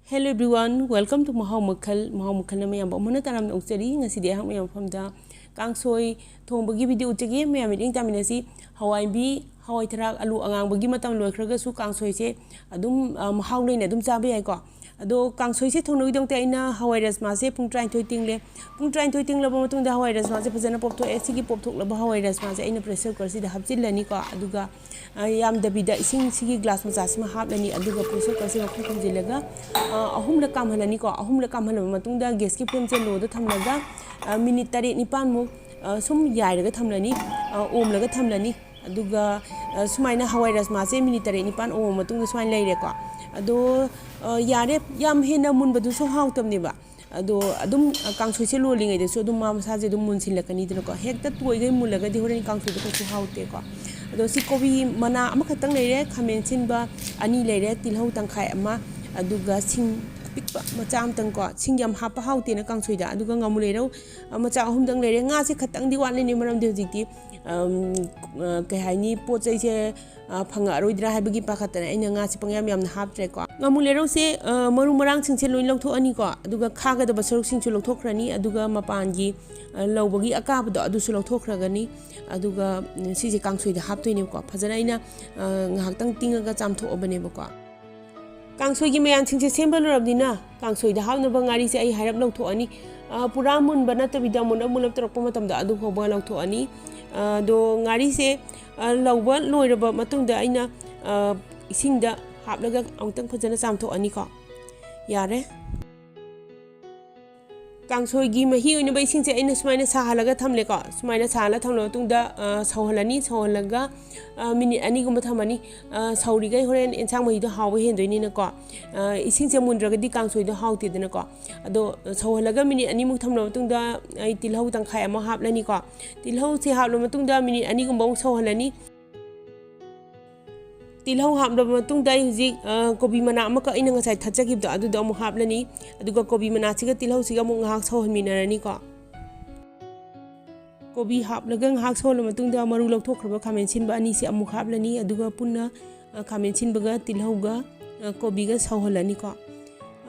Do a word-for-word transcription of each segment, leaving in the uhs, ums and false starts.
Hello everyone, welcome to ꯃꯍꯥꯎ ꯃꯈꯜ꯫ ꯃꯍꯥꯎ ꯃꯈꯜꯅ ꯃꯌꯥꯝꯕꯨ ꯑꯃꯨꯛ ꯍꯟꯅ ꯇꯔꯥꯝꯅ ꯑꯣꯛꯆꯔꯤ꯫ ꯉꯁꯤꯗꯤ ꯑꯩꯍꯥꯛ ꯃꯌꯥꯝ ꯃꯐꯝꯗ ꯀꯥꯡꯁꯣꯏ ꯊꯣꯡꯕꯒꯤ ꯚꯤꯗꯤꯑꯣ ꯎꯠꯆꯒꯦ꯫ ꯃꯌꯥꯝ ꯃꯤꯠꯌꯦꯡ ꯇꯥꯃꯤꯟꯅꯁꯤ꯫ ꯍꯋꯥꯏꯕꯤ, ꯍꯋꯥꯏ ꯊꯔꯥꯛ, ꯑꯂꯨ ꯑꯉꯥꯡꯕꯒꯤ ꯃꯇꯝ ꯂꯣꯏꯈ꯭ꯔꯒꯁꯨ ꯀꯥꯡꯁꯣꯏꯁꯦ ꯑꯗꯨꯝ, ꯑ, ꯃꯍꯥꯎ ꯂꯩꯅ ꯑꯗꯨꯝ ꯆꯥꯕ ꯌꯥꯏꯀꯣ꯫ ꯑꯗꯣ ꯀꯥꯡꯁꯣꯏꯁꯦ ꯊꯣꯡꯅꯕꯒꯤꯗꯃꯛꯇ ꯑꯩꯅ ꯍꯋꯥꯏ ꯔꯥꯖꯃꯥꯁꯦ ꯄꯨꯡ ꯇꯔꯥꯅꯤꯊꯣꯏ ꯇꯤꯡꯂꯦ꯫ ꯄꯨꯡ ꯇꯔꯥꯅꯤꯊꯣꯏ ꯇꯤꯡꯂꯕ ꯃꯇꯨꯡꯗ ꯍꯋꯥꯏ ꯔꯥꯖꯃꯥꯁꯦ ꯐꯖꯅ ꯄꯣꯞꯊꯣꯛꯑꯦ꯫ ꯁꯤꯒꯤ ꯄꯣꯞꯊꯣꯛꯂꯕ ꯍꯋꯥꯏ ꯔꯥꯖꯃꯥꯁꯦ ꯑꯩꯅ ꯄ꯭ꯔꯦꯁꯔ ꯀꯨꯀꯔꯁꯤꯗ ꯍꯥꯞꯆꯤꯜꯂꯅꯤꯀꯣ꯫ ꯑꯗꯨꯒ, ꯑ, ꯌꯥꯝꯗꯕꯤꯗ ꯏꯁꯤꯡꯁꯤꯒꯤ ꯒ꯭ꯂꯥꯁ ꯃꯆꯥꯁꯤꯃ ꯍꯥꯞꯂꯅꯤ꯫ ꯑꯗꯨꯒ ꯄ꯭ꯔꯦꯁꯔ ꯀꯨꯀꯔꯁꯤ ꯃꯈꯨꯝ ꯈꯨꯝꯖꯤꯜꯂꯒ, ꯑ, ꯑꯍꯨꯝꯂꯛ ꯀꯥꯝꯍꯜꯂꯅꯤꯀꯣ꯫ ꯑꯍꯨꯝꯂꯛ ꯀꯥꯝꯍꯜꯂꯕ ꯃꯇꯨꯡꯗ ꯒ꯭ꯌꯥꯁꯀꯤ ꯐ꯭ꯂꯦꯝꯁꯦ ꯂꯣꯗ ꯊꯝꯂꯒ, ꯑ, ꯃꯤꯅꯤꯠ ꯇꯔꯦꯠ ꯅꯤꯄꯥꯟꯃꯨꯛ, ꯑ, ꯁꯨꯝ ꯌꯥꯏꯔꯒ ꯊꯝꯂꯅꯤ, ꯑ, ꯑꯣꯝꯂꯒ ꯊꯝꯂꯅꯤ꯫ ꯑꯗꯨꯒ, ꯑ, ꯁꯨꯃꯥꯏꯅ ꯍꯋꯥꯏ ꯔꯥꯖꯃꯥꯁꯦ ꯃꯤꯅꯤꯠ ꯇꯔꯦꯠ ꯅꯤꯄꯥꯟ ꯑꯣꯝꯃ ꯃꯇꯨꯡꯗ ꯁꯨꯃꯥꯏꯅ ꯂꯩꯔꯦꯀꯣ꯫ ꯑꯗꯣ, ꯑ, ꯌꯥꯔꯦ, ꯌꯥꯝ ꯍꯦꯟꯅ ꯃꯨꯟꯕꯗꯨꯁꯨ ꯍꯥꯎꯇꯕꯅꯦꯕ꯫ ꯑꯗꯣ ꯑꯗꯨꯝ, ꯑ, ꯀꯥꯡꯁꯣꯏꯁꯦ ꯂꯣꯜꯂꯤꯉꯩꯗꯁꯨ ꯑꯗꯨꯝ ꯃꯥ ꯃꯁꯥꯁꯦ ꯑꯗꯨꯝ ꯃꯨꯟꯁꯤꯜꯂꯛꯀꯅꯤꯗꯅꯀꯣ꯫ ꯍꯦꯛꯇ ꯇꯣꯏꯈꯩ ꯃꯨꯜꯂꯒꯗꯤ ꯍꯣꯔꯦꯟ ꯀꯥꯡꯁꯣꯏꯗꯣ ꯀꯩꯁꯨ ꯍꯥꯎꯇꯦꯀꯣ꯫ ꯑꯗꯣ ꯁꯤ ꯀꯣꯕꯤ ꯃꯅꯥ ꯑꯃꯈꯛꯇꯪ ꯂꯩꯔꯦ, ꯈꯥꯃꯦꯟ ꯑꯁꯤꯟꯕ ꯑꯅꯤ ꯂꯩꯔꯦ, ꯇꯤꯜꯍꯧ ꯇꯪꯈꯥꯏ ꯑꯃ, ꯑꯗꯨꯒ ꯁꯤꯡ ꯑꯄꯤꯛꯄ ꯃꯆꯥ ꯑꯃꯇꯪꯀꯣ꯫ ꯁꯤꯡ ꯌꯥꯝ ꯍꯥꯞꯄ ꯍꯥꯎꯇꯦꯅ ꯀꯥꯡꯁꯣꯏꯗ꯫ ꯑꯗꯨꯒ ꯉꯥꯃꯨ ꯂꯩꯔꯧ, ꯑ, ꯃꯆꯥ ꯑꯍꯨꯝꯗꯪ ꯂꯩꯔꯦ꯫ ꯉꯥꯁꯦ ꯈꯇꯪꯗꯤ ꯋꯥꯠꯂꯤꯅꯤ, ꯃꯔꯝꯗꯤ ꯍꯧꯖꯤꯛꯇꯤ, ꯑꯝ, ꯑ, ꯀꯩ ꯍꯥꯏꯅꯤ, ꯄꯣꯠ ꯆꯩꯁꯦ, ꯑ, ꯐꯪꯉꯛꯑꯔꯣꯏꯗ꯭ꯔꯥ ꯍꯥꯏꯕꯒꯤ ꯄꯥꯈꯠꯇꯅ ꯑꯩꯅ ꯉꯥꯁꯦ ꯄꯪꯌꯥꯝ ꯌꯥꯝꯅ ꯍꯥꯞꯇ꯭ꯔꯦꯀꯣ꯫ ꯉꯥꯃꯨ ꯂꯩꯔꯧꯁꯦ, ꯑ, ꯃꯔꯨ ꯃꯔꯥꯡꯁꯤꯡꯁꯦ ꯂꯣꯏ ꯂꯧꯊꯣꯛꯑꯅꯤꯀꯣ꯫ ꯑꯗꯨꯒ ꯈꯥꯒꯗꯕ ꯁꯔꯨꯛꯁꯤꯡꯁꯨ ꯂꯧꯊꯣꯛꯈ꯭ꯔꯅꯤ꯫ ꯑꯗꯨꯒ ꯃꯄꯥꯟꯒꯤ, ꯑ, ꯂꯧꯕꯒꯤ ꯑꯀꯥꯕꯗꯣ ꯑꯗꯨꯁꯨ ꯂꯧꯊꯣꯛꯈ꯭ꯔꯒꯅꯤ꯫ ꯑꯗꯨꯒ, ꯎꯝ, ꯁꯤꯁꯦ ꯀꯥꯡꯁꯣꯏꯗ ꯍꯥꯞꯇꯣꯏꯅꯦꯕꯀꯣ꯫ ꯐꯖꯅ ꯑꯩꯅ, ꯑ, ꯉꯥꯏꯍꯥꯛꯇꯪ ꯇꯤꯡꯉꯒ ꯆꯥꯝꯊꯣꯛꯑꯕꯅꯦꯕꯀꯣ꯫ ꯀꯥꯡꯁꯣꯏꯒꯤ ꯃꯌꯥꯟꯁꯤꯡꯁꯦ ꯁꯦꯝꯕ ꯂꯣꯏꯔꯕꯅꯤꯅ ꯀꯥꯡꯁꯣꯏꯗ ꯍꯥꯞꯅꯕ ꯉꯥꯔꯤꯁꯦ ꯑꯩ ꯍꯥꯏꯔꯞ ꯂꯧꯊꯣꯛꯑꯅꯤ꯫ ꯑ, ꯄꯨꯔꯥ ꯃꯨꯟꯕ ꯅꯠꯇꯕꯤꯗ ꯃꯨꯟꯂꯞ ꯃꯨꯟꯂꯞ ꯇꯧꯔꯛꯄ ꯃꯇꯝꯗ ꯑꯗꯨ ꯐꯥꯎꯕ ꯂꯧꯊꯣꯛꯑꯅꯤ꯫ ꯑ, ꯑꯗꯣ ꯉꯥꯔꯤꯁꯦ, ꯑ, ꯂꯧꯕ ꯂꯣꯏꯔꯕ ꯃꯇꯨꯡꯗ ꯑꯩꯅ, ꯑ, ꯏꯁꯤꯡꯗ ꯍꯥꯞꯂꯒ ꯑꯃꯨꯛꯇꯪ ꯐꯖꯅ ꯆꯥꯝꯊꯣꯛꯑꯅꯤꯀꯣ꯫ ꯌꯥꯔꯦ꯫ ꯀꯥꯡꯁꯣꯏꯒꯤ ꯃꯍꯤ ꯑꯣꯏꯅꯕ ꯏꯁꯤꯡꯁꯦ ꯑꯩꯅ ꯁꯨꯃꯥꯏꯅ ꯁꯥꯍꯜꯂꯒ ꯊꯝꯂꯦꯀꯣ꯫ ꯁꯨꯃꯥꯏꯅ ꯁꯥꯍꯜꯂ ꯊꯝꯂꯕ ꯃꯇꯨꯡꯗ, ꯑ, ꯁꯧꯍꯜꯂꯅꯤ꯫ ꯁꯧꯍꯜꯂꯒ, ꯑ, ꯃꯤꯅꯤꯠ ꯑꯅꯤꯒꯨꯝꯕ ꯊꯝꯃꯅꯤ꯫ ꯑ, ꯁꯧꯔꯤꯈꯩ ꯍꯣꯔꯦꯟ ꯑꯦꯟꯁꯥꯡ ꯃꯍꯤꯗꯣ ꯍꯥꯎꯕ ꯍꯦꯟꯗꯣꯏꯅꯤꯅꯀꯣ꯫ ꯑ, ꯏꯁꯤꯡꯁꯦ ꯃꯨꯟꯗ꯭ꯔꯒꯗꯤ ꯀꯥꯡꯁꯣꯏꯗꯣ ꯍꯥꯎꯇꯦꯗꯅꯀꯣ꯫ ꯑꯗꯣ, ꯑ, ꯁꯧꯍꯜꯂꯒ ꯃꯤꯅꯤꯠ ꯑꯅꯤꯃꯨꯛ ꯊꯝꯂꯕ ꯃꯇꯨꯡꯗ ꯑꯩ ꯇꯤꯜꯍꯧ ꯇꯪꯈꯥꯏ ꯑꯃ ꯍꯥꯞꯂꯅꯤꯀꯣ꯫ ꯇꯤꯜꯍꯧꯁꯦ ꯍꯥꯞꯂꯕ ꯃꯇꯨꯡꯗ ꯃꯤꯅꯤꯠ ꯑꯅꯤꯒꯨꯝꯕ ꯑꯃꯨꯛ ꯁꯧꯍꯜꯂꯅꯤ꯫ ꯇꯤꯜꯍꯧ ꯍꯥꯞꯂꯕ ꯃꯇꯨꯡꯗ ꯑꯩ ꯍꯧꯖꯤꯛ, ꯑ, ꯀꯣꯕꯤ ꯃꯅꯥ ꯑꯃꯈꯛ ꯑꯩꯅ ꯉꯁꯥꯏ ꯊꯠꯆꯈꯤꯕꯗꯣ ꯑꯗꯨꯗꯣ ꯑꯃꯨꯛ ꯍꯥꯞꯂꯅꯤ꯫ ꯑꯗꯨꯒ ꯀꯣꯕꯤ ꯃꯅꯥꯁꯤꯒ ꯇꯤꯜꯍꯧꯁꯤꯒ ꯑꯃꯨꯛ ꯉꯥꯏꯍꯥꯛ ꯁꯧꯍꯟꯃꯤꯟꯅꯔꯅꯤꯀꯣ꯫ ꯀꯣꯕꯤ ꯍꯥꯞꯂꯒ ꯉꯥꯏꯍꯥꯛ ꯁꯧꯍꯜꯂ ꯃꯇꯨꯡꯗ ꯃꯔꯨ ꯂꯧꯊꯣꯛꯈ꯭ꯔꯕ ꯈꯥꯃꯦꯟ ꯑꯁꯤꯟꯕ ꯑꯅꯤꯁꯤ ꯑꯃꯨꯛ ꯍꯥꯞꯂꯅꯤ꯫ ꯑꯗꯨꯒ ꯄꯨꯟꯅ, ꯑ, ꯈꯥꯃꯦꯟ ꯑꯁꯤꯟꯕꯒ ꯇꯤꯜꯍꯧꯒ, ꯑ, ꯀꯣꯕꯤꯒ ꯁꯧꯍꯜꯂꯅꯤꯀꯣ꯫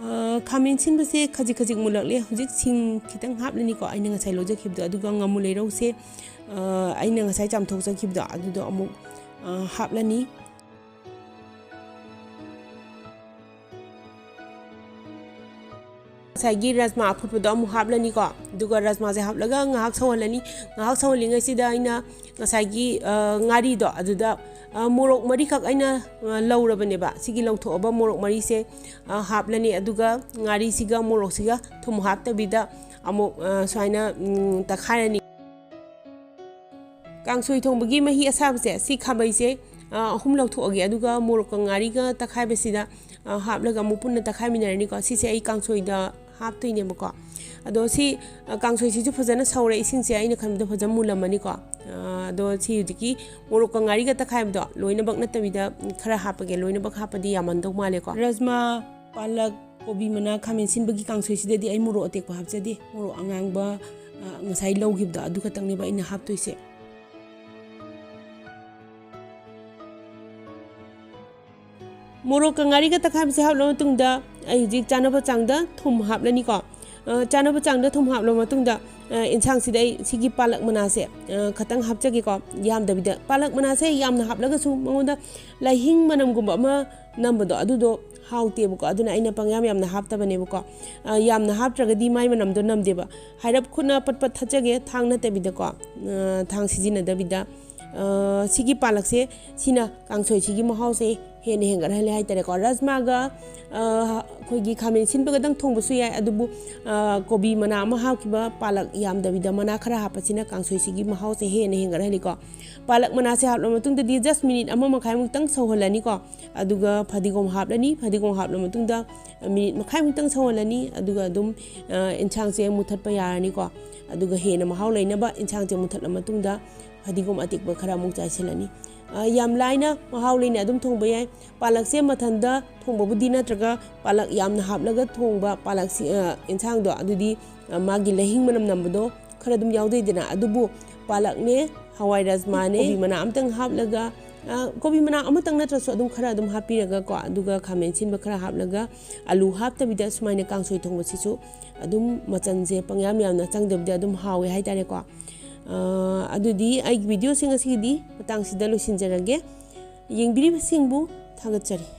ꯑ, ꯈꯥꯃꯦꯟ ꯁꯤꯟꯕꯁꯦ ꯈꯖꯤꯛ ꯈꯖꯤꯛ ꯃꯨꯜꯂꯛꯂꯦ꯫ ꯍꯧꯖꯤꯛ ꯁꯤꯡ ꯈꯤꯇꯪ ꯍꯥꯞꯂꯅꯤꯀꯣ, ꯑꯩꯅ ꯉꯁꯥꯏ ꯂꯧꯖꯈꯤꯕꯗꯣ, ꯑꯗꯨꯒ ꯉꯥꯃꯨ ꯂꯩꯔꯧꯁꯦ, ꯑ, ꯑꯩꯅ ꯉꯁꯥꯏ ꯆꯥꯝꯊꯣꯛꯆꯈꯤꯕꯗꯣ, ꯑꯗꯨꯗꯣ ꯑꯃꯨꯛ, ꯑ, ꯍꯥꯞꯂꯅꯤ꯫ ꯉꯁꯥꯏꯒꯤ ꯔꯥꯖꯃꯥ ꯑꯐꯨꯠꯄꯗꯣ ꯑꯃꯨꯛ ꯍꯥꯞꯂꯅꯤꯀꯣ, ꯑꯗꯨꯒ ꯔꯥꯖꯃꯥꯁꯦ ꯍꯥꯞꯂꯒ ꯉꯥꯏꯍꯥꯛ ꯁꯧꯍꯜꯂꯅꯤ꯫ ꯉꯥꯏꯍꯥꯛ ꯁꯧꯍꯜꯂꯤꯉꯩꯁꯤꯗ ꯑꯩꯅ ꯉꯁꯥꯏꯒꯤ, ꯑ, ꯉꯥꯔꯤꯗꯣ, ꯑꯗꯨꯗ, ꯑ, ꯃꯣꯔꯣꯛ ꯃꯔꯤꯈꯛ ꯑꯩꯅ, ꯑ, ꯂꯧꯔꯕꯅꯦꯕ꯫ ꯁꯤꯒꯤ ꯂꯧꯊꯣꯛꯑꯕ ꯃꯣꯔꯣꯛ ꯃꯔꯤꯁꯦ, ꯑ, ꯍꯥꯞꯂꯅꯤ꯫ ꯑꯗꯨꯒ ꯉꯥꯔꯤꯁꯤꯒ ꯃꯣꯔꯣꯛꯁꯤꯒ ꯊꯨꯝ ꯍꯥꯞꯇꯕꯤꯗ ꯑꯃꯨꯛ, ꯑ, ꯁꯨꯃꯥꯏꯅ, ꯎꯝ, ꯇꯛꯈꯥꯏꯔꯅꯤ꯫ ꯀꯥꯡꯁꯣꯏ ꯊꯣꯡꯕꯒꯤ ꯃꯍꯤ ꯑꯁꯥꯕꯁꯦ, ꯁꯤ ꯈꯥꯕꯩꯁꯦ, ꯑ, ꯑꯍꯨꯝ ꯂꯧꯊꯣꯛꯑꯒꯦ, ꯑꯗꯨꯒ ꯃꯣꯔꯣꯛꯀ ꯉꯥꯔꯤꯒ ꯇꯛꯈꯥꯏꯕꯁꯤꯗ, ꯑ, ꯍꯥꯞꯂꯒ ꯑꯃꯨꯛ ꯄꯨꯟꯅ ꯇꯛꯈꯥꯏꯃꯤꯟꯅꯔꯅꯤꯀꯣ꯫ ꯁꯤꯁꯦ ꯑꯩ ꯀꯥꯡꯁꯣꯏꯗ ꯍꯥꯞꯇꯣꯏꯅꯦꯕꯀꯣ꯫ ꯑꯗꯣ ꯁꯤ, ꯑ, ꯀꯥꯡꯁꯣꯏꯁꯤꯁꯨ ꯐꯖꯅ ꯁꯧꯔꯦ, ꯏꯁꯤꯡꯁꯦ ꯑꯩꯅ ꯈꯟꯕꯗ ꯐꯖꯅ ꯃꯨꯜꯂꯝꯃꯅꯤꯀꯣ꯫ ꯑ, ꯑꯗꯣ ꯁꯤ ꯍꯧꯖꯤꯛꯀꯤ ꯃꯣꯔꯣꯛꯀ ꯉꯥꯔꯤꯒ ꯇꯛꯈꯥꯏꯕꯗꯣ ꯂꯣꯏꯅꯃꯛ ꯅꯠꯇꯕꯤꯗ, ꯎꯝ, ꯈꯔ ꯍꯥꯞꯄꯒꯦ, ꯂꯣꯏꯅꯃꯛ ꯍꯥꯞꯄꯗꯤ ꯌꯥꯝꯃꯟꯗꯧ ꯃꯥꯜꯂꯦꯀꯣ꯫ ꯔꯥꯖꯃꯥ, ꯄꯥꯂꯛ, ꯀꯣꯕꯤ ꯃꯅꯥ, ꯈꯥꯃꯦꯟ ꯁꯤꯟꯕꯒꯤ ꯀꯥꯡꯁꯣꯏꯁꯤꯗꯗꯤ ꯑꯩ ꯃꯣꯔꯣꯛ ꯑꯇꯦꯛꯄ ꯍꯥꯞꯆꯗꯦ꯫ ꯃꯣꯔꯣꯛ ꯑꯉꯥꯡꯕ, ꯑ, ꯉꯁꯥꯏ ꯂꯧꯈꯤꯕꯗꯣ ꯑꯗꯨ ꯈꯛꯇꯪꯅꯦꯕ ꯑꯩꯅ ꯍꯥꯞꯇꯣꯏꯁꯦ꯫ ꯃꯣꯔꯣꯛꯀ ꯉꯥꯔꯤꯒ ꯇꯛꯈꯥꯏꯕꯁꯦ ꯍꯥꯞꯂꯕ ꯃꯇꯨꯡꯗ ꯑꯩ ꯍꯧꯖꯤꯛ ꯆꯥꯅꯕ ꯆꯥꯡꯗ ꯊꯨꯝ ꯍꯥꯞꯂꯅꯤꯀꯣ꯫ ꯑ, ꯆꯥꯅꯕ ꯆꯥꯡꯗ ꯊꯨꯝ ꯍꯥꯞꯂꯕ ꯃꯇꯨꯡꯗ, ꯑ, ꯏꯟꯁꯥꯡꯁꯤꯗ ꯑꯩ ꯁꯤꯒꯤ ꯄꯥꯂꯛ ꯃꯅꯥꯁꯦ, ꯑ, ꯈꯇꯪ ꯍꯥꯞꯆꯒꯦꯀꯣ, ꯌꯥꯝꯗꯕꯤꯗ꯫ ꯄꯥꯂꯛ ꯃꯅꯥꯁꯦ ꯌꯥꯝꯅ ꯍꯥꯞꯂꯒꯁꯨ ꯃꯉꯣꯟꯗ ꯂꯥꯏꯍꯤꯡ ꯃꯅꯝꯒꯨꯝꯕ ꯑꯃ ꯅꯝꯕꯗꯣ, ꯑꯗꯨꯗꯣ ꯍꯥꯎꯇꯦꯕꯀꯣ꯫ ꯑꯗꯨꯅ ꯑꯩꯅ ꯄꯪꯌꯥꯝ ꯌꯥꯝꯅ ꯍꯥꯞꯇꯕꯅꯦꯕꯀꯣ꯫ ꯑ, ꯌꯥꯝꯅ ꯍꯥꯞꯇ꯭ꯔꯒꯗꯤ ꯃꯥꯏ ꯃꯅꯝꯗꯣ ꯅꯝꯗꯦꯕ꯫ ꯍꯥꯏꯔꯞ ꯈꯨꯠꯅ ꯄꯠ ꯄꯠ ꯊꯠꯆꯒꯦ, ꯊꯥꯡ ꯅꯠꯇꯕꯤꯗꯀꯣ, ꯑ, ꯊꯥꯡ ꯁꯤꯖꯤꯟꯅꯗꯕꯤꯗ꯫ ꯑ, ꯁꯤꯒꯤ ꯄꯥꯂꯛꯁꯦ, ꯁꯤꯅ ꯀꯥꯡꯁꯣꯏꯁꯤꯒꯤ ꯃꯍꯥꯎꯁꯦ ꯍꯦꯟꯅ ꯍꯦꯟꯒꯠꯍꯜꯂꯦ ꯍꯥꯏꯇꯥꯔꯦꯀꯣ꯫ ꯔꯥꯖꯃꯥꯒ, ꯑ, ꯑꯩꯈꯣꯏꯒꯤ ꯈꯥꯃꯦꯟ ꯁꯤꯟꯕꯒꯗꯪ ꯊꯣꯡꯕꯁꯨ ꯌꯥꯏ, ꯑꯗꯨꯕꯨ, ꯑ, ꯀꯣꯕꯤ ꯃꯅꯥ ꯑꯃ ꯍꯥꯞꯈꯤꯕ, ꯄꯥꯂꯛ ꯌꯥꯝꯗꯕꯤꯗ ꯃꯅꯥ ꯈꯔ ꯍꯥꯞꯄꯁꯤꯅ ꯀꯥꯡꯁꯣꯏꯁꯤꯒꯤ ꯃꯍꯥꯎꯁꯦ ꯍꯦꯟꯅ ꯍꯦꯟꯒꯠꯍꯜꯂꯤꯀꯣ꯫ ꯄꯥꯂꯛ ꯃꯅꯥꯁꯦ ꯍꯥꯞꯂꯕ ꯃꯇꯨꯡꯗꯗꯤ just ꯃꯤꯅꯤꯠ ꯑꯃ ꯃꯈꯥꯏꯃꯨꯛꯇꯪ ꯁꯧꯍꯜꯂꯅꯤꯀꯣ꯫ ꯑꯗꯨꯒ ꯐꯗꯤꯒꯣꯝ ꯍꯥꯞꯂꯅꯤ꯫ ꯐꯗꯤꯒꯣꯝ ꯍꯥꯞꯂꯕ ꯃꯇꯨꯡꯗ ꯃꯤꯅꯤꯠ ꯃꯈꯥꯏꯃꯨꯛꯇꯪ ꯁꯧꯍꯜꯂꯅꯤ꯫ ꯑꯗꯨꯒ ꯑꯗꯨꯝ, ꯑ, ꯏꯟꯁꯥꯡꯁꯦ ꯃꯨꯊꯠꯄ ꯌꯥꯔꯅꯤꯀꯣ꯫ ꯑꯗꯨꯒ ꯍꯦꯟꯅ ꯃꯍꯥꯎ ꯂꯩꯅꯕ ꯏꯟꯁꯥꯡꯁꯦ ꯃꯨꯊꯠꯂ ꯃꯇꯨꯡꯗ ꯐꯗꯤꯒꯣꯝ ꯑꯇꯦꯛꯄ ꯈꯔ ꯑꯃꯨꯛ ꯆꯥꯏꯁꯤꯜꯂꯅꯤ꯫ ꯑ, ꯌꯥꯝ ꯂꯥꯏꯅ ꯃꯍꯥꯎ ꯂꯩꯅ ꯑꯗꯨꯝ ꯊꯣꯡꯕ ꯌꯥꯏ꯫ ꯄꯥꯂꯛꯁꯦ ꯃꯊꯟꯗ ꯊꯣꯡꯕꯕꯨꯗꯤ ꯅꯠꯇ꯭ꯔꯒ ꯄꯥꯂꯛ ꯌꯥꯝꯅ ꯍꯥꯞꯂꯒ ꯊꯣꯡꯕ ꯄꯥꯂꯛꯁꯤ, ꯑ, ꯏꯟꯁꯥꯡꯗꯣ, ꯑꯗꯨꯗꯤ, ꯑ, ꯃꯥꯒꯤ ꯂꯩꯍꯤꯡ ꯃꯅꯝ ꯅꯝꯕꯗꯣ ꯈꯔ ꯑꯗꯨꯝ ꯌꯥꯎꯗꯣꯏꯗꯅ꯫ ꯑꯗꯨꯕꯨ ꯄꯥꯂꯛꯅꯦ, ꯍꯋꯥꯏ ꯔꯥꯖꯃꯥꯅꯦ, ꯀꯣꯕꯤ ꯃꯅꯥ ꯑꯝꯇꯪ ꯍꯥꯞꯂꯒ ꯀꯣꯕꯤ ꯃꯅꯥ ꯑꯃꯇꯪ ꯅꯠꯇ꯭ꯔꯁꯨ ꯑꯗꯨꯝ ꯈꯔ ꯑꯗꯨꯝ ꯍꯥꯞꯄꯤꯔꯒꯀꯣ, ꯑꯗꯨꯒ ꯈꯥꯃꯦꯟ ꯑꯁꯤꯟꯕ ꯈꯔ ꯍꯥꯞꯂꯒ, ꯑꯂꯨ ꯍꯥꯞꯇꯕꯤꯗ ꯁꯨꯃꯥꯏꯅ ꯀꯥꯡꯁꯣꯏ ꯊꯣꯡꯕꯁꯤꯁꯨ ꯑꯗꯨꯝ ꯃꯆꯜꯁꯦ ꯄꯪꯌꯥꯝ ꯌꯥꯝꯅ ꯆꯪꯗꯕꯤꯗ ꯑꯗꯨꯝ ꯍꯥꯎꯋꯦ ꯍꯥꯏꯇꯥꯔꯦꯀꯣ꯫ ꯑꯗꯨꯗꯤ ꯑꯩꯒꯤ ꯚꯤꯗꯤꯑꯣꯁꯤꯡ ꯑꯁꯤꯒꯤꯗꯤ ꯃꯇꯥꯡꯁꯤꯗ ꯂꯣꯏꯁꯤꯟꯖꯔꯒꯦ꯫ ꯌꯦꯡꯕꯤꯔꯤꯕꯁꯤꯡꯕꯨ ꯊꯥꯒꯠꯆꯔꯤ꯫